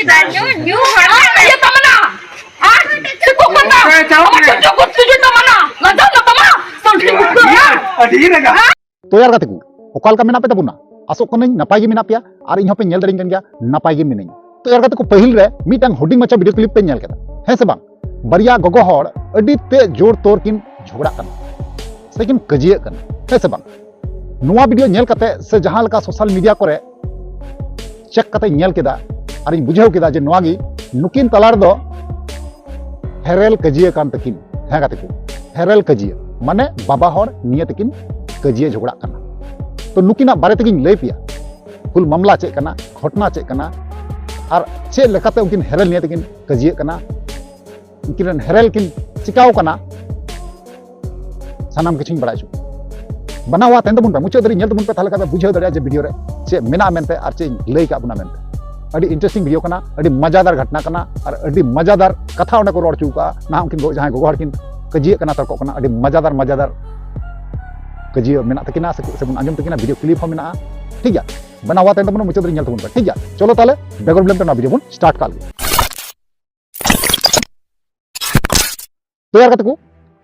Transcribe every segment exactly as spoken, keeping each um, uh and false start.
ᱧᱩ, ᱧᱩ ᱦᱚᱲ᱾ ᱟᱨ ᱤᱭᱟᱹ ᱛᱟᱢᱟᱱᱟ᱾ ᱟᱨ ᱪᱮᱫ ᱠᱚ ᱢᱮᱱᱟ? ᱚᱠᱚᱭ ᱪᱟᱞᱟᱜ ᱟᱢᱟᱜ ᱠᱟᱱᱟ? ᱪᱩᱪᱩ ᱠᱚ ᱥᱩᱡᱩ ᱛᱟᱢᱟᱱᱟ᱾ ᱞᱟᱡᱟᱣ ᱞᱟ ᱛᱟᱢᱟ᱾ ᱥᱚᱞᱴᱤ ᱠᱚ᱾ ᱟᱹᱰᱤ ᱨᱟᱸᱜᱟ᱾ ᱛᱚ ᱭᱟᱨ ᱜᱟᱛᱮ ᱠᱚ, ᱚᱠᱟ ᱞᱮᱠᱟ ᱢᱮᱱᱟᱜ ᱯᱮ ᱛᱟᱵᱚᱱᱟ? ᱟᱥᱚᱜ ᱠᱟᱹᱱᱟᱹᱧ ᱱᱟᱯᱟᱭ ᱜᱮ ᱢᱮᱱᱟᱜ ᱯᱮᱭᱟ ᱟᱨ ᱤᱧ ᱦᱚᱸᱯᱮ ᱧᱮᱞ ᱫᱟᱲᱮᱧ ᱠᱟᱱ ᱜᱮᱭᱟ, ᱱᱟᱯᱟᱭ ᱜᱮ ᱢᱤᱱᱟᱹᱧᱟ᱾ ᱛᱚ ᱭᱟᱨ ᱜᱟᱛᱮ ᱠᱚ, ᱯᱟᱹᱦᱤᱞ ᱨᱮ ᱢᱤᱫᱴᱟᱝ ᱦᱩᱰᱤᱧ ᱢᱟᱪᱷᱟ ᱵᱷᱤᱰᱤᱭᱳ ᱠᱞᱤᱯ ᱯᱮ ᱧᱮᱞ ᱠᱮᱫᱟ, ᱦᱮᱸ ᱥᱮ ᱵᱟᱝ? ᱵᱟᱨᱭᱟ ᱜᱚᱜᱚ ᱦᱚᱲ ᱟᱹᱰᱤ ᱛᱮ ᱡᱳᱨ ᱛᱳᱨ ᱠᱤᱱ ᱡᱷᱚᱜᱽᱲᱟᱜ ᱠᱟᱱᱟ ᱥᱮ ᱠᱤᱱ ᱠᱟᱹᱡᱤᱭᱟᱹᱜ ᱠᱟᱱᱟ, ᱦᱮᱸ ᱥᱮ ᱵᱟᱝ? ᱱᱚᱣᱟ ᱵᱷᱤᱰᱤᱭᱳ ᱧᱮᱞ ᱠᱟᱛᱮ ᱥᱮ ᱡᱟᱦᱟᱸ ᱞᱮᱠᱟ ᱥᱳᱥᱟᱞ ᱢᱤᱰᱤᱭᱟ ᱠᱚᱨᱮ ᱪᱮᱠ ᱠᱟᱛᱮᱧ ᱧᱮᱞ ᱠᱮᱫᱟ ᱟᱨᱤᱧ ᱵᱩᱡᱷᱟᱹᱣ ᱠᱮᱫᱟ ᱡᱮ ᱱᱚᱣᱟ ᱜᱮ ᱱᱩᱠᱤᱱ ᱛᱟᱞᱟ ᱨᱮᱫᱚ ᱦᱮᱨᱮᱞ ᱠᱟᱹᱡᱤᱭᱟᱹ ᱠᱟᱱ ᱛᱟᱹᱠᱤᱱ᱾ ᱦᱮᱸ ᱜᱟᱛᱮ ᱠᱚ, ᱦᱮᱨᱮᱞ ᱠᱟᱹᱡᱤᱭᱟᱹ ᱢᱟᱱᱮ ᱵᱟᱵᱟ ᱦᱚᱲ ᱱᱤᱭᱟᱹ ᱛᱟᱹᱠᱤᱱ ᱠᱟᱹᱡᱤᱭᱟᱹ ᱡᱷᱚᱜᱽᱲᱟᱜ ᱠᱟᱱᱟ᱾ ᱛᱚ ᱱᱩᱠᱤᱱᱟᱜ ᱵᱟᱨᱮ ᱛᱮᱜᱤᱧ ᱞᱟᱹᱭ ᱯᱮᱭᱟ, ᱦᱩᱞ ᱢᱟᱢᱞᱟ ᱪᱮᱫ ᱠᱟᱱᱟ, ᱜᱷᱚᱴᱱᱟ ᱪᱮᱫ ᱠᱟᱱᱟ, ᱟᱨ ᱪᱮᱫ ᱞᱮᱠᱟᱛᱮ ᱩᱱᱠᱤᱱ ᱦᱮᱨᱮᱞ ᱱᱤᱭᱟᱹ ᱛᱟᱹᱠᱤᱱ ᱠᱟᱹᱡᱤᱭᱟᱹᱜ ᱠᱟᱱᱟ, ᱩᱱᱠᱤᱱ ᱨᱮᱱ ᱦᱮᱨᱮᱞ ᱠᱤᱱ ᱪᱤᱠᱟᱹᱣ ᱠᱟᱱᱟ, ᱥᱟᱱᱟᱢ ᱠᱤᱪᱷᱩᱧ ᱵᱟᱲᱟᱭ ᱦᱚᱪᱚ ᱯᱮᱭᱟ᱾ ᱵᱟᱱᱟᱣᱟ ᱛᱟᱦᱮᱱ ᱛᱟᱵᱚᱱ ᱯᱮ, ᱢᱩᱪᱟᱹᱫ ᱫᱷᱟᱹᱨᱤᱡ ᱧᱮᱞ ᱛᱟᱵᱚᱱ ᱯᱮ, ᱛᱟᱦᱞᱮ ᱠᱷᱟᱱ ᱯᱮ ᱵᱩᱡᱷᱟᱹᱣ ᱫᱟᱲᱮᱭᱟᱜᱼᱟ ᱡᱮ ᱵᱷᱤᱰᱤᱭᱳ ᱨᱮ ᱪᱮᱫ ᱢᱮᱱᱟᱜᱼᱟ ᱢᱮᱱᱛᱮ ᱟᱨ ᱪᱮᱫ ᱤᱧ ᱞᱟᱹᱭ ᱠᱟᱜ ᱵᱚᱱᱟ ᱢᱮᱱᱛᱮ᱾ ᱟᱹᱰᱤ ᱤᱱᱴᱟᱨᱮᱥᱴᱤᱝ ᱵᱷᱤᱰᱤᱭᱳ ᱠᱟᱱᱟ, ᱟᱹᱰᱤ ᱢᱟᱡᱟᱫᱟᱨ ᱜᱷᱚᱴᱱᱟ ᱠᱟᱱᱟ ᱟᱨ ᱟᱹᱰᱤ ᱢᱟᱡᱟᱫᱟᱨ ᱠᱟᱛᱷᱟ ᱚᱸᱰᱮ ᱠᱚ ᱨᱚᱲ ᱦᱚᱪᱚ ᱠᱟᱜᱼᱟ᱾ ᱱᱟᱦᱟᱜ ᱩᱱᱠᱤᱱ ᱜᱚ-, ᱡᱟᱦᱟᱸᱭ ᱜᱚᱜᱚ ᱦᱚᱲ ᱠᱤᱱ ᱠᱟᱹᱡᱤᱭᱟᱹᱜ ᱠᱟᱱᱟ, ᱛᱚᱨᱠᱚᱜ ᱠᱟᱱᱟ, ᱟᱹᱰᱤ ᱢᱟᱡᱟᱫᱟᱨ ᱢᱟᱡᱟᱫᱟᱨ ᱠᱟᱹᱡᱤᱭᱟᱹ ᱢᱮᱱᱟᱜ ᱛᱟᱹᱠᱤᱱᱟ ᱥᱮ, ᱥᱮᱵᱚᱱ ᱟᱸᱡᱚᱢ ᱛᱟᱹᱠᱤᱱᱟ, ᱵᱷᱤᱰᱤᱭᱳ ᱠᱞᱤᱯ ᱦᱚᱸ ᱢᱮᱱᱟᱜᱼᱟ᱾ ᱴᱷᱤᱠ ᱜᱮᱭᱟ, ᱵᱟᱱᱟᱣᱟ ᱛᱟᱦᱮᱱ ᱛᱟᱵᱚᱱᱟ, ᱢᱩᱪᱟᱹᱫ ᱨᱮ ᱧᱮᱞ ᱛᱟᱵᱚᱱ ᱯᱮ᱾ ᱴᱷᱤᱠ ᱜᱮᱭᱟ, ᱪᱚᱞᱚ ᱛᱟᱦᱞᱮ ᱵᱮᱜᱚᱨ ᱵᱤᱞᱚᱢ ᱛᱮ ᱱᱚᱣᱟ ᱵᱷᱤᱰᱤᱭᱳ ᱵᱚᱱ ᱥᱴᱟᱨᱴ ᱠᱟᱜ ᱞᱮᱜᱮ᱾ ᱛᱚ ᱭᱟᱨ ᱜᱟᱛᱮ ᱠᱚ,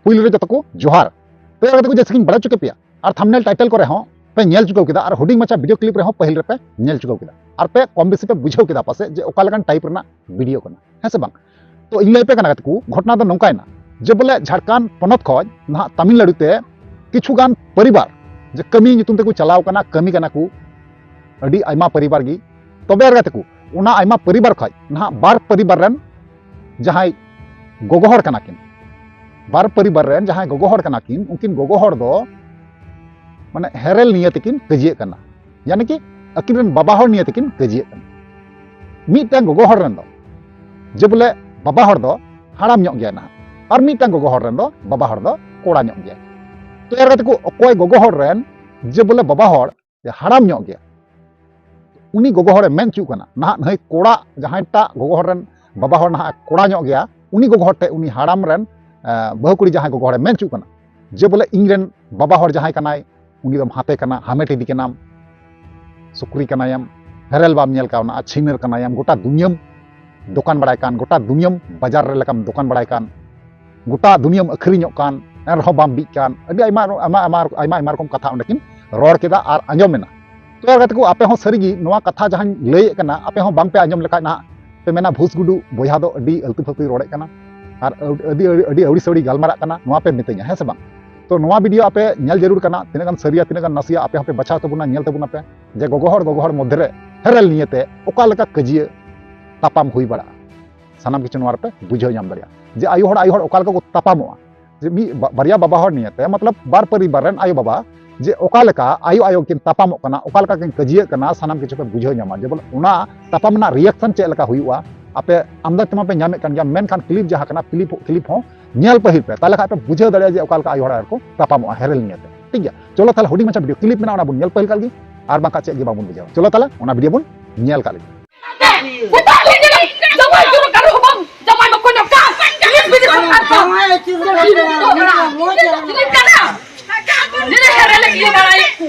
ᱯᱩᱭᱞᱩ ᱨᱮ ᱡᱚᱛᱚ ᱠᱚ ᱡᱚᱦᱟᱨ᱾ ᱛᱚ ᱭᱟᱨ ᱜᱟᱛᱮ ᱠᱚ, ᱡᱮᱭᱥᱮ ᱠᱤᱧ ᱵᱟᱲᱟᱭ ᱦᱚᱪᱚ ᱠᱮᱫ ᱯᱮᱭᱟ, ᱟᱨ ᱛᱷᱟᱢᱵᱱᱮᱞ ᱴᱟᱭᱴᱮᱞ ᱠᱚᱨᱮ ᱦᱚᱸ ᱯᱮ ᱧᱮᱞ ᱪᱩᱠᱟᱹᱣ ᱠᱮᱫᱟ, ᱟᱨ ᱦᱩᱰᱤᱧ ᱢᱟᱪᱷᱟ ᱵᱷᱤᱰᱤᱭᱳ ᱠᱞᱤᱯ ᱨᱮᱦᱚᱸ ᱯᱟᱹᱦᱤᱞ ᱨᱮᱯᱮ ᱧᱮᱞ ᱪᱩᱠᱟᱹᱣ ᱠᱮᱫᱟ, ᱟᱨ ᱯᱮ ᱠᱚᱢ ᱵᱮᱥᱤ ᱯᱮ ᱵᱩᱡᱷᱟᱹᱣ ᱠᱮᱫᱟ ᱯᱟᱥᱮᱡ ᱡᱮ ᱚᱠᱟ ᱞᱮᱠᱟᱱ ᱴᱟᱭᱤᱯ ᱨᱮᱱᱟᱜ ᱵᱷᱤᱰᱤᱭᱳ ᱠᱟᱱᱟ, ᱦᱮᱸ ᱥᱮ ᱵᱟᱝ? ᱛᱚ ᱤᱧ ᱞᱟᱹᱭ ᱟᱯᱮ ᱠᱟᱱᱟ ᱜᱟᱛᱮ ᱠᱚ, ᱜᱷᱚᱴᱱᱟ ᱫᱚ ᱱᱚᱝᱠᱟᱭᱮᱱᱟ ᱡᱮ ᱵᱚᱞᱮ ᱡᱷᱟᱲᱠᱷᱚᱸᱰ ᱯᱚᱱᱚᱛ ᱠᱷᱚᱱ ᱱᱟᱦᱟᱜ ᱛᱟᱢᱤᱞᱱᱟᱲᱩ ᱛᱮ ᱠᱤᱪᱷᱩ ᱜᱟᱱ ᱯᱚᱨᱤᱵᱟᱨ ᱡᱮ ᱠᱟᱹᱢᱤ ᱧᱩᱛᱩᱢ ᱛᱮᱠᱚ ᱪᱟᱞᱟᱣ ᱠᱟᱱᱟ, ᱠᱟᱹᱢᱤ ᱠᱟᱱᱟ ᱠᱚ, ᱟᱹᱰᱤ ᱟᱭᱢᱟ ᱯᱚᱨᱤᱵᱟᱨ ᱜᱮ᱾ ᱛᱚᱵᱮ ᱟᱨ ᱜᱟᱛᱮ ᱠᱚ, ᱚᱱᱟ ᱟᱭᱢᱟ ᱯᱚᱨᱤᱵᱟᱨ ᱠᱷᱚᱱ ᱱᱟᱦᱟᱜ ᱵᱟᱨ ᱯᱚᱨᱤᱵᱟᱨ ᱨᱮᱱ ᱡᱟᱦᱟᱸᱭ ᱜᱚᱜᱚ ᱦᱚᱲ ᱠᱟᱱᱟ ᱠᱤᱱ, ᱵᱟᱨ ᱯᱚᱨᱤᱵᱟᱨ ᱨᱮᱱ ᱡᱟᱦᱟᱸᱭ ᱜᱚᱜᱚ ᱦᱚᱲ ᱠᱟᱱᱟ ᱠᱤᱱ, ᱩᱱᱠᱤᱱ ᱜᱚᱜᱚ ᱦᱚᱲ ᱫᱚ ᱢᱟᱱᱮ ᱦᱮᱨᱮᱞ ᱱᱤᱭᱟᱹ ᱛᱮᱠᱤᱱ ᱠᱟᱹᱡᱤᱭᱟᱹᱜ ᱠᱟᱱᱟ, ᱭᱟᱱᱤ ᱠᱤ ᱟᱹᱠᱤᱱ ᱨᱮᱱ ᱵᱟᱵᱟ ᱦᱚᱲ ᱱᱤᱭᱟᱹ ᱛᱮᱠᱤᱱ ᱠᱟᱹᱡᱤᱭᱟᱹᱜ ᱠᱟᱱᱟ᱾ ᱢᱤᱫᱴᱟᱝ ᱜᱚᱜᱚ ᱦᱚᱲ ᱨᱮᱱ ᱫᱚ ᱡᱮ ᱵᱚᱞᱮ ᱵᱟᱵᱟ ᱦᱚᱲ ᱫᱚ ᱦᱟᱲᱟᱢ ᱧᱚᱜ ᱜᱮᱭᱟᱭ ᱱᱟᱦᱟᱜ, ᱟᱨ ᱢᱤᱫᱴᱟᱝ ᱜᱚᱜᱚ ᱦᱚᱲ ᱨᱮᱱ ᱫᱚ ᱵᱟᱵᱟ ᱦᱚᱲ ᱫᱚ ᱠᱚᱲᱟ ᱧᱚᱜ ᱜᱮᱭᱟᱭ᱾ ᱛᱚ ᱭᱟᱨ ᱜᱟᱛᱮ ᱠᱚ, ᱚᱠᱚᱭ ᱜᱚᱜᱚ ᱦᱚᱲ ᱨᱮᱱ ᱡᱮ ᱵᱚᱞᱮ ᱵᱟᱵᱟ ᱦᱚᱲ ᱡᱮ ᱦᱟᱲᱟᱢ ᱧᱚᱜ ᱜᱮᱭᱟ, ᱩᱱᱤ ᱜᱚᱜᱚ ᱦᱚᱲᱮ ᱢᱮᱱ ᱦᱚᱪᱚᱜ ᱠᱟᱱᱟ, ᱱᱟᱦᱟᱜ ᱱᱟᱹᱭ ᱠᱚᱲᱟ, ᱡᱟᱦᱟᱸᱭᱴᱟᱜ ᱜᱚᱜᱚ ᱦᱚᱲ ᱨᱮᱱ ᱵᱟᱵᱟ ᱦᱚᱲ ᱱᱟᱦᱟᱜ ᱠᱚᱲᱟ ᱧᱚᱜ ᱜᱮᱭᱟ, ᱩᱱᱤ ᱜᱚᱜᱚ ᱦᱚᱲ ᱴᱷᱮᱱ ᱩᱱᱤ ᱦᱟᱲᱟᱢ ᱨᱮᱱ, ᱮ, ᱵᱟᱹᱦᱩ ᱠᱩᱲᱤ ᱡᱟᱦᱟᱸᱭ ᱜᱚᱜᱚ ᱦᱚᱲᱮ ᱢᱮᱱ ᱦᱚᱪᱚᱜ ᱠᱟᱱᱟ ᱡᱮ ᱵᱚᱞᱮ ᱤᱧ ᱨᱮᱱ ᱵᱟᱵᱟ ᱦᱚᱲ ᱡᱟᱦᱟᱸᱭ ᱠᱟᱱᱟᱭ, ᱩᱱᱤ ᱫᱚᱢ ᱦᱟᱛᱮ ᱠᱟᱱᱟ, ᱦᱟᱢᱮᱴ ᱤᱫᱤ ᱠᱟᱱᱟᱢ, ᱥᱩᱠᱨᱤ ᱠᱟᱱᱟᱭᱮᱢ, ᱦᱮᱨᱮᱞ ᱵᱟᱢ ᱧᱮᱞ ᱠᱟᱣᱱᱟ, ᱟᱨ ᱪᱷᱤᱱᱟᱹᱨ ᱠᱟᱱᱟᱭᱟᱢ, ᱜᱚᱴᱟ ᱫᱩᱱᱤᱭᱟᱹᱢ ᱫᱚᱠᱟᱱ ᱵᱟᱲᱟᱭ ᱠᱟᱱ, ᱜᱚᱴᱟ ᱫᱩᱱᱤᱭᱟᱹᱢ ᱵᱟᱡᱟᱨ ᱨᱮ ᱞᱮᱠᱟᱢ ᱫᱚᱠᱟᱱ ᱵᱟᱲᱟᱭ ᱠᱟᱱ, ᱜᱚᱴᱟ ᱫᱩᱱᱤᱭᱟᱹᱢ ᱟᱹᱠᱷᱨᱤᱧᱚᱜ ᱠᱟᱱ, ᱮᱱᱨᱮᱦᱚᱸ ᱵᱟᱢ ᱵᱤᱜ ᱠᱟᱱ, ᱟᱹᱰᱤ ᱟᱭᱢᱟ ᱟᱭᱢᱟ ᱟᱭᱢᱟ ᱟᱭᱢᱟ ᱟᱭᱢᱟ ᱨᱚᱠᱚᱢ ᱠᱟᱛᱷᱟ ᱚᱸᱰᱮ ᱠᱤᱱ ᱨᱚᱲ ᱠᱮᱫᱟ ᱟᱨ ᱟᱸᱡᱚᱢ ᱮᱱᱟ᱾ ᱛᱚ ᱜᱟᱛᱮ ᱠᱚ, ᱟᱯᱮ ᱦᱚᱸ ᱥᱟᱹᱨᱤᱜᱮ ᱱᱚᱣᱟ ᱠᱟᱛᱷᱟ ᱡᱟᱦᱟᱸᱧ ᱞᱟᱹᱭᱮᱫ ᱠᱟᱱᱟ, ᱟᱯᱮ ᱦᱚᱸ ᱵᱟᱝ ᱯᱮ ᱟᱸᱡᱚᱢ ᱞᱮᱠᱷᱟᱡ ᱱᱟᱦᱟᱜ ᱯᱮ ᱢᱮᱱᱟ, "ᱵᱷᱩᱥ ᱜᱩᱰᱩ ᱵᱚᱭᱦᱟ ᱫᱚ ᱟᱹᱰᱤ ᱟᱹᱞᱛᱩ ᱯᱷᱟᱹᱞᱛᱩᱭ ᱨᱚᱲᱮᱫ ᱠᱟᱱᱟ ᱟᱨ ᱟᱹᱰᱤ ᱟᱹᱰᱤ ᱟᱹᱰᱤ ᱟᱹᱣᱲᱤ ᱥᱟᱹᱣᱲᱤ ᱜᱟᱞᱢᱟᱨᱟᱜ ᱠᱟᱱᱟ", ᱱᱚᱣᱟ ᱯᱮ ᱢᱤᱛᱟᱹᱧᱟ, ᱦᱮᱸ ᱥᱮ ᱵᱟᱝ? ᱛᱚ ᱱᱚᱣᱟ ᱵᱷᱤᱰᱤᱭᱳ ᱟᱯᱮ ᱧᱮᱞ ᱡᱟᱹᱨᱩᱲ ᱠᱟᱱᱟ, ᱛᱤᱱᱟᱹᱜ ᱜᱟᱱ ᱥᱟᱹᱨᱤᱭᱟ, ᱛᱤᱱᱟᱹᱜ ᱜᱟᱱ ᱱᱟᱥᱮᱭᱟ, ᱟᱯᱮ ᱦᱚᱸᱯᱮ ᱵᱟᱪᱷᱟᱣ ᱛᱟᱵᱚᱱᱟ, ᱧᱮᱞ ᱛᱟᱵᱚᱱᱟ ᱯᱮ ᱡᱮ ᱜᱚᱜᱚ ᱦᱚᱲ ᱜᱚᱜᱚ ᱦᱚᱲ ᱢᱚᱫᱽᱫᱷᱮ ᱨᱮ ᱦᱮᱨᱮᱞ ᱱᱤᱭᱮᱛᱮ ᱚᱠᱟ ᱞᱮᱠᱟ ᱠᱟᱹᱡᱤᱭᱟᱹ ᱛᱟᱯᱟᱢ ᱦᱩᱭ ᱵᱟᱲᱟᱜᱼᱟ᱾ ᱥᱟᱱᱟᱢ ᱠᱤᱪᱷᱩ ᱱᱚᱣᱟ ᱨᱮᱯᱮ ᱵᱩᱡᱷᱟᱹᱣ ᱧᱟᱢ ᱫᱟᱲᱮᱭᱟᱜᱼᱟ ᱡᱮ ᱟᱭᱳ ᱦᱚᱲ ᱟᱭᱳ ᱦᱚᱲ ᱚᱠᱟ ᱞᱮᱠᱟ ᱠᱚ ᱛᱟᱯᱟᱢᱚᱜᱼᱟ, ᱡᱮ ᱢᱤᱫ ᱵᱟ-, ᱵᱟᱨᱭᱟ ᱵᱟᱵᱟ ᱦᱚᱲ ᱱᱤᱭᱮᱛᱮ, ᱢᱚᱛᱞᱚᱵ ᱵᱟᱨ ᱯᱚᱨᱤᱵᱟᱨ ᱨᱮᱱ ᱟᱭᱳ ᱵᱟᱵᱟ ᱡᱮ ᱚᱠᱟ ᱞᱮᱠᱟ ᱟᱭᱳ ᱟᱭᱳ ᱠᱤᱱ ᱛᱟᱯᱟᱢᱚᱜ ᱠᱟᱱᱟ, ᱚᱠᱟ ᱞᱮᱠᱟ ᱠᱤᱱ ᱠᱟᱹᱡᱤᱭᱟᱹᱜ ᱠᱟᱱᱟ, ᱥᱟᱱᱟᱢ ᱠᱤᱪᱷᱩ ᱯᱮ ᱵᱩᱡᱷᱟᱹᱣ ᱧᱟᱢᱟ᱾ ᱡᱮ ᱵᱚᱞᱮ ᱚᱱᱟ ᱛᱟᱯᱟᱢ ᱨᱮᱱᱟᱜ ᱨᱤᱭᱮᱠᱥᱚᱱ ᱪᱮᱫ ᱞᱮᱠᱟ ᱦᱩᱭᱩᱜᱼᱟ, ᱟᱯᱮ ᱟᱢᱫᱟᱡᱽ ᱛᱮᱢᱟ ᱯᱮ ᱧᱟᱢᱮᱫ ᱠᱟᱱ ᱜᱮᱭᱟ, ᱢᱮᱱᱠᱷᱟᱱ ᱠᱞᱤᱯ ᱡᱟᱦᱟᱸ ᱠᱟᱱᱟ, ᱠᱞᱤᱯ ᱠᱞᱤᱯ ᱦᱚᱸ ᱧᱮᱞ ᱯᱟᱹᱦᱤᱞ ᱯᱮ, ᱛᱟᱦᱚᱞᱮ ᱠᱷᱟᱡ ᱯᱮ ᱵᱩᱡᱷᱟᱹᱣ ᱫᱟᱲᱮᱭᱟᱜᱼᱟ ᱡᱮ ᱚᱠᱟ ᱞᱮᱠᱟ ᱟᱭᱳ ᱦᱚᱲ ᱟᱨ ᱠᱚ ᱛᱟᱯᱟᱢᱚᱜᱼᱟ ᱦᱮᱨᱮᱞ ᱱᱤᱭᱮᱛᱮ᱾ ᱴᱷᱤᱠ ᱜᱮᱭᱟ, ᱪᱚᱞᱚ ᱛᱟᱦᱚᱞᱮ ᱦᱩᱰᱤᱧ ᱢᱟᱪᱷᱟ ᱵᱷᱤᱰᱤᱭᱳ ᱠᱞᱤᱯ ᱢᱮᱱᱟᱜᱼᱟ, ᱚᱱᱟ ᱵᱚᱱ ᱧᱮᱞ ᱯᱟᱹᱦᱤᱞ ᱠᱟᱜ ᱜᱮ, ᱟᱨ ᱵᱟᱝᱠᱷᱟᱱ ᱪᱮᱫ ᱜᱮ ᱵᱟᱵᱚᱱ ᱵᱩᱡᱷᱟᱹᱣᱟ᱾ ᱪᱚᱞᱚ ᱛᱟᱦᱚᱞᱮ ᱚᱱᱟ ᱵᱷᱤᱰᱤᱭᱳ ᱵᱚᱱ ᱧᱮᱞ ᱠᱟᱜ ᱞᱮᱜᱮ᱾ ᱡᱟᱶᱟᱭ ᱡᱩᱨᱩ ᱠᱟᱨᱚ ᱦᱚᱸ ᱵᱟᱝ, ᱡᱟᱶᱟᱭ ᱵᱟᱠᱚ ᱧᱟᱢ ᱠᱟᱱ᱾ ᱪᱤᱞᱤ ᱵᱤᱱ ᱥᱟᱱᱛᱟᱲ ᱠᱚ? ᱪᱤᱞᱤ ᱠᱟᱱᱟ? ᱱᱤᱱᱟᱹᱜ ᱦᱮᱨᱮᱞ ᱤᱭᱟᱹ ᱵᱟᱲᱟᱭᱮᱫ ᱠᱚ᱾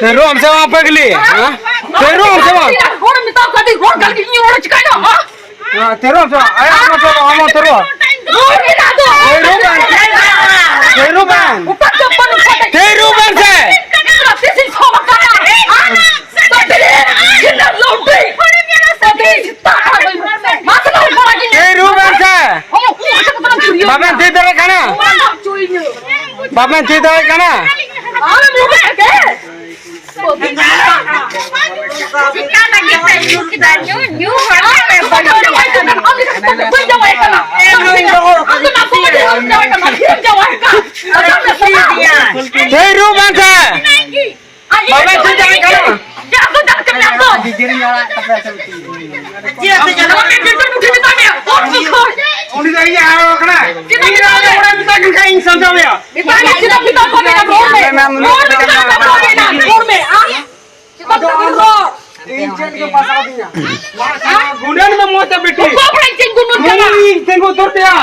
ᱛᱮᱨᱚ ᱟᱢ ᱥᱮ ᱵᱟᱝ ᱯᱟᱜᱽᱞᱤ? ᱦᱮᱸ? ᱛᱮᱨᱚ ᱟᱢ ᱥᱮ ᱵᱟᱝ? ᱦᱚᱲ ᱢᱮᱛᱟ ᱠᱚᱣᱟ, ᱟᱹᱰᱤ ᱦᱚᱲ ᱜᱟᱞ ᱜᱮ ᱤᱧ ᱨᱚᱲ ᱪᱤᱠᱟᱹᱭ ᱫᱟ, ᱦᱮᱸ? ᱦᱮᱸ, ᱛᱮᱨᱚ ᱟᱢ ᱥᱮ ᱵᱟᱝ? ᱟᱭ, ᱟᱢ ᱦᱚᱸ ᱛᱮᱨᱚ, ᱟᱢ ᱦᱚᱸ ᱛᱮᱨᱚ᱾ ᱨᱚᱲ ᱢᱮ ᱫᱟ ᱫᱚ᱾ ᱛᱮᱨᱚ ᱵᱟᱝ᱾ ᱛᱮᱨᱚ ᱵᱟᱝ᱾ ᱩᱯᱟᱹᱨ ᱫᱚ ᱵᱟᱹᱱᱩᱜ ᱠᱚᱣᱟ᱾ ᱛᱮᱨᱚ ᱵᱟᱝ ᱥᱮ? ᱛᱤᱥ ᱤᱧ ᱥᱚᱢ ᱟᱠᱟᱱᱟ? ᱦᱮᱸ? ᱛᱮᱨᱚ ᱵᱟᱝ ᱥᱮ? ᱵᱟᱵᱮᱱ ᱛᱷᱤᱨ ᱫᱟᱲᱮᱭᱟᱜ ᱠᱟᱱᱟ? ᱵᱟᱵᱮᱱ ᱛᱷᱤᱨ ᱫᱟᱲᱮᱭᱟᱜ ᱠᱟᱱᱟ? ᱛᱷᱤᱨ ᱵᱮᱱ ᱥᱮ᱾ ᱵᱟᱵᱮᱱ ᱛᱷᱤᱨ ᱫᱟᱲᱮᱭᱟᱜ ᱠᱟᱱᱟ? ᱩᱱᱤ ᱫᱚ ᱤᱧ ᱦᱟᱨᱟ ᱠᱟᱱᱟ᱾ ᱤᱧ ᱫᱚ ᱚᱲᱟᱜ ᱢᱮᱛᱟ ᱠᱤᱱ ᱠᱷᱟᱱ ᱤᱧ ᱥᱟᱢᱡᱷᱟᱣ ᱮᱭᱟ᱾ ᱤᱧ ᱪᱮᱫ ᱜᱮ ᱵᱟᱝ ᱥᱟᱵ ᱫᱤᱧᱟ᱾ ᱜᱩᱸᱰᱟᱹᱱ ᱢᱮ ᱢᱚᱡᱽ ᱛᱮ ᱵᱤᱴᱤ᱾ ᱤᱧ ᱛᱤᱸᱜᱩ ᱩᱛᱟᱹᱨ ᱛᱮᱭᱟ᱾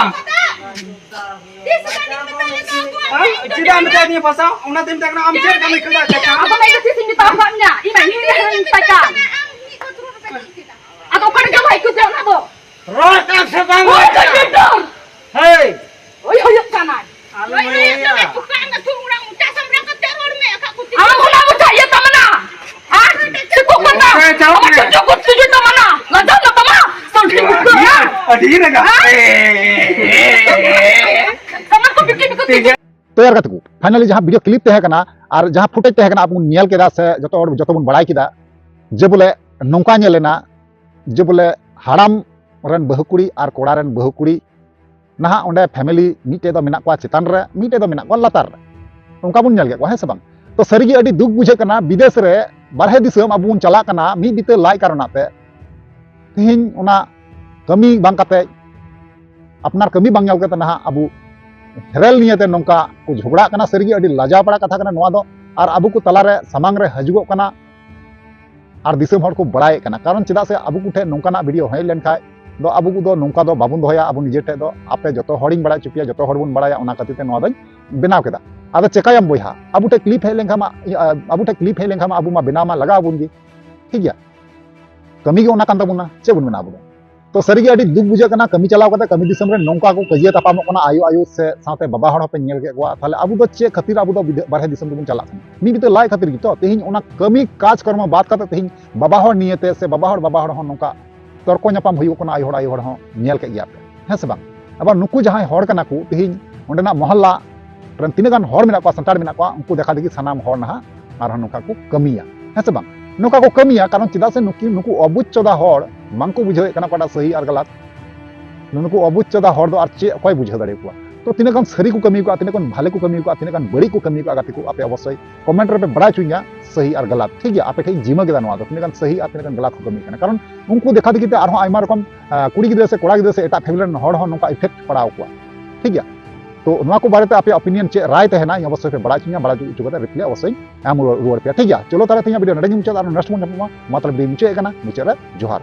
ᱪᱮᱫᱟᱜ ᱮᱢ ᱢᱮᱛᱟᱭ ᱫᱤᱧᱟ ᱯᱷᱟᱥᱟᱣ? ᱚᱱᱟ ᱛᱮᱢ ᱢᱮᱛᱟᱭ ᱠᱟᱱᱟ, ᱟᱢ ᱪᱮᱫ ᱠᱟᱹᱢᱤ ᱠᱟᱫᱟ? ᱪᱮᱫ ᱠᱟᱱᱟ? ᱟᱫᱚ ᱤᱧ ᱫᱚ ᱛᱤᱥ ᱤᱧ ᱢᱮᱛᱟᱣ ᱟᱠᱟᱫ ᱢᱮᱭᱟ? ᱤᱧ ᱢᱟ ᱤᱧ ᱨᱮᱱ ᱢᱮᱛᱟᱭ ᱠᱟᱱ᱾ ᱟᱫᱚ ᱚᱠᱟ ᱨᱮ ᱡᱟᱶᱟᱭ ᱠᱚ ᱪᱮᱫ ᱚᱱᱟ ᱫᱚ? ᱨᱚᱲ ᱠᱟᱱ ᱥᱮ ᱵᱟᱝ? ᱦᱳᱭ, ᱦᱳᱭ, ᱦᱳᱭ᱾ ᱦᱮᱭ! ᱦᱳᱭ, ᱦᱩᱭᱩᱜ ᱠᱟᱱᱟ᱾ ᱟᱞᱚᱢ ᱞᱟᱹᱭᱟ᱾ ᱟᱢ ᱦᱚᱸ ᱚᱱᱟ ᱢᱚᱪᱟ ᱤᱭᱟᱹ ᱛᱟᱢᱟ ᱱᱟ᱾ ᱟᱨ ᱥᱤᱛᱩᱝ ᱠᱟᱱᱟ᱾ ᱚᱠᱚᱭ ᱪᱟᱞᱟᱜ ᱟᱢᱟᱜ ᱠᱟᱱᱟ? ᱪᱩᱪᱩ ᱠᱚ ᱪᱩᱪᱩ ᱛᱟᱢᱟ ᱱᱟ᱾ ᱞᱟᱡᱟᱣ ᱱᱟ ᱛᱟᱢᱟ᱾ ᱥᱟᱱᱛᱤ ᱵᱩᱡᱷᱟᱹᱜᱼᱟ᱾ ᱟᱹᱰᱤ ᱨᱟᱸᱜᱟ᱾ ᱦᱮᱸ? ᱥᱟᱢᱟᱱ ᱠᱚ ᱵᱤᱠᱤ ᱵᱤᱠᱤ ᱴᱷᱤᱠ ᱜᱮᱭᱟ᱾ ᱛᱚ ᱭᱟᱨ ᱜᱟᱛᱮ ᱠᱚ, finally ᱡᱟᱦᱟᱸ video clip ᱛᱟᱦᱮᱸ ᱠᱟᱱᱟ ᱟᱨ ᱡᱟᱦᱟᱸ footage ᱛᱟᱦᱮᱸ ᱠᱟᱱᱟ, ᱟᱵᱚ ᱵᱚᱱ ᱧᱮᱞ ᱠᱮᱫᱟ ᱥᱮ ᱡᱚᱛᱚ ᱦᱚᱲ, ᱡᱚᱛᱚ ᱵᱚᱱ ᱵᱟᱲᱟᱭ ᱠᱮᱫᱟ ᱡᱮ ᱵᱚᱞᱮ ᱱᱚᱝᱠᱟ ᱧᱮᱞ ᱮᱱᱟ ᱡᱮ ᱵᱚᱞᱮ ᱦᱟᱲᱟᱢ ᱨᱮᱱ ᱵᱟᱹᱦᱩ ᱠᱩᱲᱤ ᱟᱨ ᱠᱚᱲᱟ ᱨᱮᱱ ᱵᱟᱹᱦᱩ ᱠᱩᱲᱤ ᱱᱟᱦᱟᱜ ᱚᱸᱰᱮ family ᱢᱤᱫᱴᱮᱡ ᱫᱚ ᱢᱮᱱᱟᱜ ᱠᱚᱣᱟ ᱪᱮᱛᱟᱱ ᱨᱮ, ᱢᱤᱫᱴᱮᱡ ᱫᱚ ᱢᱮᱱᱟᱜ ᱠᱚᱣᱟ ᱞᱟᱛᱟᱨ ᱨᱮ, ᱚᱱᱠᱟ ᱵᱚᱱ ᱧᱮᱞ ᱠᱮᱫ ᱠᱚᱣᱟ, ᱦᱮᱸ ᱥᱮ ᱵᱟᱝ? ᱛᱚ ᱥᱟᱹᱨᱤᱜᱮ ᱟᱹᱰᱤ ᱫᱩᱠ ᱵᱩᱡᱷᱟᱹᱜ ᱠᱟᱱᱟ, ᱵᱤᱫᱮᱥ ᱨᱮ, ᱵᱟᱨᱦᱮ ᱫᱤᱥᱚᱢ ᱟᱵᱚ ᱵᱚᱱ ᱪᱟᱞᱟᱜ ᱠᱟᱱᱟ ᱢᱤᱫ ᱵᱤᱛᱟᱹ ᱞᱟᱡ ᱠᱟᱨᱚᱱᱟᱜ ᱛᱮ᱾ ᱛᱮᱦᱮᱧ ᱚᱱᱟ ᱠᱟᱹᱢᱤ ᱵᱟᱝ ᱠᱟᱛᱮ, ᱟᱯᱱᱟᱨ ᱠᱟᱹᱢᱤ ᱵᱟᱝ ᱧᱮᱞ ᱠᱟᱛᱮ ᱱᱟᱦᱟᱜ ᱟᱵᱚ ᱦᱮᱨᱮᱞ ᱱᱤᱭᱮᱛᱮ ᱱᱚᱝᱠᱟ ᱠᱚ ᱡᱷᱚᱜᱽᱲᱟᱜ ᱠᱟᱱᱟ᱾ ᱥᱟᱹᱨᱤᱜᱮ ᱟᱹᱰᱤ ᱞᱟᱡᱟᱣ ᱯᱟᱲᱟ ᱠᱟᱛᱷᱟ ᱠᱟᱱᱟ ᱱᱚᱣᱟ ᱫᱚ, ᱟᱨ ᱟᱵᱚ ᱠᱚ ᱛᱟᱞᱟᱨᱮ ᱥᱟᱢᱟᱝ ᱨᱮ ᱦᱤᱡᱩᱜᱚᱜ ᱠᱟᱱᱟ ᱟᱨ ᱫᱤᱥᱚᱢ ᱦᱚᱲ ᱠᱚ ᱵᱟᱲᱟᱭᱮᱫ ᱠᱟᱱᱟ᱾ ᱠᱟᱨᱚᱱ ᱪᱮᱫᱟᱜ ᱥᱮ ᱟᱵᱚ ᱠᱚ ᱴᱷᱮᱱ ᱱᱚᱝᱠᱟᱱᱟᱜ video ᱦᱮᱡ ᱞᱮᱱᱠᱷᱟᱡ ᱫᱚ ᱟᱵᱚ ᱠᱚᱫᱚ ᱱᱚᱝᱠᱟ ᱫᱚ ᱵᱟᱵᱚᱱ ᱫᱚᱦᱚᱭᱟ ᱟᱵᱚ ᱱᱤᱡᱮ ᱴᱷᱮᱡ ᱫᱚ᱾ ᱟᱯᱮ ᱡᱚᱛᱚ ᱦᱚᱲᱤᱧ ᱵᱟᱲᱟᱭ ᱦᱚᱪᱚ ᱯᱮᱭᱟ, ᱡᱚᱛᱚ ᱦᱚᱲ ᱵᱚᱱ ᱵᱟᱲᱟᱭᱟ, ᱚᱱᱟ ᱠᱷᱟᱹᱛᱤᱨ ᱛᱮ ᱱᱚᱣᱟ ᱫᱚᱧ ᱵᱮᱱᱟᱣ ᱠᱮᱫᱟ᱾ ᱟᱫᱚ ᱪᱮᱠᱟᱭᱟᱢ ᱵᱚᱭᱦᱟ, ᱟᱵᱚ ᱴᱷᱮᱡ clip ᱦᱮᱡ ᱞᱮᱱᱠᱷᱟᱱ ᱢᱟ, ᱟᱵᱚ ᱴᱷᱮᱡ clip ᱦᱮᱡ ᱞᱮᱱᱠᱷᱟᱱ ᱢᱟ ᱟᱵᱚ ᱢᱟ ᱵᱮᱱᱟᱣ ᱢᱟ ᱞᱟᱜᱟᱣ ᱟᱵᱚᱱ ᱜᱮ, ᱴᱷᱤᱠ ᱜᱮᱭᱟ? ᱠᱟᱹᱢᱤ ᱜᱮ ᱚᱱᱟ ᱠᱟᱱ ᱛᱟᱵᱚᱱᱟ, ᱪᱮᱫ ᱵᱚᱱ ᱢᱮᱱᱟ ᱟᱵᱚ ᱫᱚ? ᱛᱚ ᱥᱟᱹᱨᱤᱜᱮ ᱟᱹᱰᱤ ᱫᱩᱠ ᱵᱩᱡᱷᱟᱹᱜ ᱠᱟᱱᱟ, ᱠᱟᱹᱢᱤ ᱪᱟᱞᱟᱣ ᱠᱟᱛᱮ ᱠᱟᱹᱢᱤ ᱫᱤᱥᱚᱢ ᱨᱮ ᱱᱚᱝᱠᱟ ᱠᱚ ᱠᱟᱹᱭᱡᱟᱹ ᱛᱟᱯᱟᱢᱚᱜ ᱠᱟᱱᱟ, ᱟᱭᱳ ᱟᱭᱳ ᱥᱮ ᱥᱟᱶᱛᱮ ᱵᱟᱵᱟ ᱦᱚᱲ ᱦᱚᱸᱯᱮ ᱧᱮᱞ ᱠᱮᱫ ᱠᱚᱣᱟ᱾ ᱛᱟᱦᱞᱮ ᱟᱵᱚ ᱫᱚ ᱪᱮᱫ ᱠᱷᱟᱹᱛᱤᱨ ᱟᱵᱚ ᱫᱚ ᱵᱤᱫᱮ-, ᱵᱟᱨᱦᱮ ᱫᱤᱥᱚᱢ ᱫᱚᱵᱚᱱ ᱪᱟᱞᱟᱜ ᱠᱟᱱᱟ? ᱢᱤᱫ ᱵᱤᱛᱟᱹ ᱞᱟᱡ ᱠᱷᱟᱹᱛᱤᱨ ᱜᱮᱛᱚ᱾ ᱛᱮᱦᱮᱧ ᱚᱱᱟ ᱠᱟᱹᱢᱤ ᱠᱟᱡᱽ ᱠᱚᱨᱢᱚ ᱵᱟᱫ ᱠᱟᱛᱮ ᱛᱮᱦᱮᱧ ᱵᱟᱵᱟ ᱦᱚᱲ ᱱᱤᱭᱮᱛᱮ ᱥᱮ ᱵᱟᱵᱟ ᱦᱚᱲ ᱵᱟᱵᱟ ᱦᱚᱲ ᱦᱚᱸ ᱱᱚᱝᱠᱟ ᱛᱚᱨᱠᱚ ᱧᱟᱯᱟᱢ ᱦᱩᱭᱩᱜ ᱠᱟᱱᱟ, ᱟᱭᱳ ᱦᱚᱲ ᱟᱭᱳ ᱦᱚᱲ ᱦᱚᱸ ᱧᱮᱞ ᱠᱮᱫ ᱜᱮᱭᱟ ᱯᱮ, ᱦᱮᱸ ᱥᱮ ᱵᱟᱝ? ᱟᱵᱟᱨ ᱱᱩᱠᱩ ᱡᱟᱦᱟᱸᱭ ᱦᱚᱲ ᱠᱟᱱᱟ ᱠᱚ, ᱛᱮᱦᱮᱧ ᱚᱸᱰᱮᱱᱟᱜ ᱢᱚᱦᱚᱞᱞᱟ ᱨᱮᱱ ᱛᱤᱱᱟᱹᱜ ᱜᱟᱱ ᱦᱚᱲ ᱢᱮᱱᱟᱜ ᱠᱚᱣᱟ, ᱥᱟᱱᱛᱟᱲ ᱢᱮᱱᱟᱜ ᱠᱚᱣᱟ, ᱩᱱᱠᱩ ᱫᱮᱠᱷᱟ ᱫᱮᱠᱷᱤ ᱥᱟᱱᱟᱢ ᱦᱚᱲ ᱱᱟᱦᱟᱜ ᱟᱨᱦᱚᱸ ᱱᱚᱝᱠᱟ ᱠᱚ ᱠᱟᱹᱢᱤᱭᱟ, ᱦᱮᱸ ᱥᱮ ᱵᱟᱝ? ᱱᱚᱝᱠᱟ ᱠᱚ ᱠᱟᱹᱢᱤᱭᱟ, ᱠᱟᱨᱚᱱ ᱪᱮᱫᱟᱜ ᱥᱮ ᱱᱩᱠᱤ-, ᱱᱩᱠᱩ ᱚᱵᱩᱡᱽ ᱪᱚᱫᱟ ᱦᱚᱲ ᱵᱟᱝᱠᱚ ᱵᱩᱡᱷᱟᱹᱣᱮᱫ ᱠᱟᱱᱟ ᱚᱠᱟᱴᱟᱜ ᱥᱟᱹᱦᱤ ᱟᱨ ᱜᱟᱞᱟᱛ᱾ ᱱᱩᱠᱩ ᱚᱵᱩᱡᱽ ᱪᱚᱫᱟ ᱦᱚᱲ ᱫᱚ ᱟᱨ ᱪᱮᱫ ᱚᱠᱚᱭ ᱵᱩᱡᱷᱟᱹᱣ ᱫᱟᱲᱮᱭᱟᱠᱚᱣᱟ? ᱛᱚ ᱛᱤᱱᱟᱹᱜ ᱜᱟᱱ ᱥᱟᱹᱨᱤ ᱠᱚ ᱠᱟᱹᱢᱤ ᱠᱟᱜᱼᱟ, ᱛᱤᱱᱟᱹᱜ ᱜᱟᱱ ᱵᱷᱟᱞᱮ ᱠᱚ ᱠᱟᱹᱢᱤ ᱠᱟᱜᱼᱟ, ᱛᱤᱱᱟᱹᱜ ᱜᱟᱱ ᱵᱟᱹᱲᱤᱡ ᱠᱚ ᱠᱟᱹᱢᱤ ᱠᱟᱜᱼᱟ, ᱜᱟᱛᱮ ᱠᱚ, ᱟᱯᱮ ᱚᱵᱚᱥᱥᱳᱭ comment ᱨᱮᱯᱮ ᱵᱟᱲᱟᱭ ᱦᱚᱪᱚᱧᱟ, ᱥᱟᱹᱦᱤ ᱟᱨ ᱜᱟᱞᱟᱛ, ᱴᱷᱤᱠ ᱜᱮᱭᱟ? ᱟᱯᱮ ᱴᱷᱮᱱ ᱤᱧ ᱡᱤᱢᱟᱹ ᱠᱮᱫᱟ ᱱᱚᱣᱟ ᱫᱚ, ᱛᱤᱱᱟᱹᱜ ᱜᱟᱱ ᱥᱟᱹᱦᱤ ᱟᱨ ᱛᱤᱱᱟᱹᱜ ᱜᱟᱱ ᱜᱟᱞᱟᱛ ᱠᱚ ᱠᱟᱹᱢᱤ ᱠᱟᱱᱟ᱾ ᱠᱟᱨᱚᱱ ᱩᱱᱠᱩ ᱫᱮᱠᱷᱟ ᱫᱮᱠᱷᱤ ᱛᱮ ᱟᱨᱦᱚᱸ ᱟᱭᱢᱟ ᱨᱚᱠᱚᱢ, ᱟᱸ, ᱠᱩᱲᱤ ᱜᱤᱫᱽᱨᱟᱹ ᱥᱮ ᱠᱚᱲᱟ ᱜᱤᱫᱽᱨᱟᱹ ᱥᱮ ᱮᱴᱟᱜ family ᱨᱮᱱ ᱦᱚᱲ ᱦᱚᱸ ᱱᱚᱝᱠᱟ effect ᱯᱟᱲᱟᱣ ᱟᱠᱚᱣᱟ, ᱴᱷᱤᱠ ᱜᱮᱭᱟ? ᱛᱚ ᱱᱚᱣᱟ ᱠᱚ ᱵᱟᱨᱮᱛᱮ ᱟᱯᱮᱭᱟᱜ opinion ᱪᱮᱫ ᱨᱟᱭ ᱛᱟᱦᱮᱱᱟ, ᱤᱧ ᱚᱵᱚᱥᱥᱳᱭ ᱯᱮ ᱵᱟᱲᱟᱭ ᱦᱚᱪᱚᱧᱟ, ᱵᱟᱲᱟᱭ ᱦᱚᱪᱚ ᱠᱟᱛᱮ reply ᱚᱵᱚᱥᱥᱳᱭ ᱮᱢ ᱨᱩᱣᱟᱹᱲ, ᱨᱩᱣᱟᱹᱲ ᱯᱮᱭᱟ, ᱴᱷᱤᱠ ᱜᱮᱭᱟ? ᱪᱚᱞᱚ ᱛᱟᱦᱞᱮ ᱛᱮᱦᱮᱧᱟᱜ video ᱱᱚᱰᱮ ᱜᱮ ᱢᱩᱪᱟᱹᱫ, ᱟᱨ next ᱵᱚᱱ ᱧᱟᱯᱟᱢᱟ᱾ ᱢᱟ ᱛᱟᱦᱞᱮ video ᱢᱩᱪᱟᱹᱫ ᱠᱟᱱᱟ, ᱢᱩᱪᱟᱹᱫ ᱨᱮ ᱡᱚᱦᱟᱨ᱾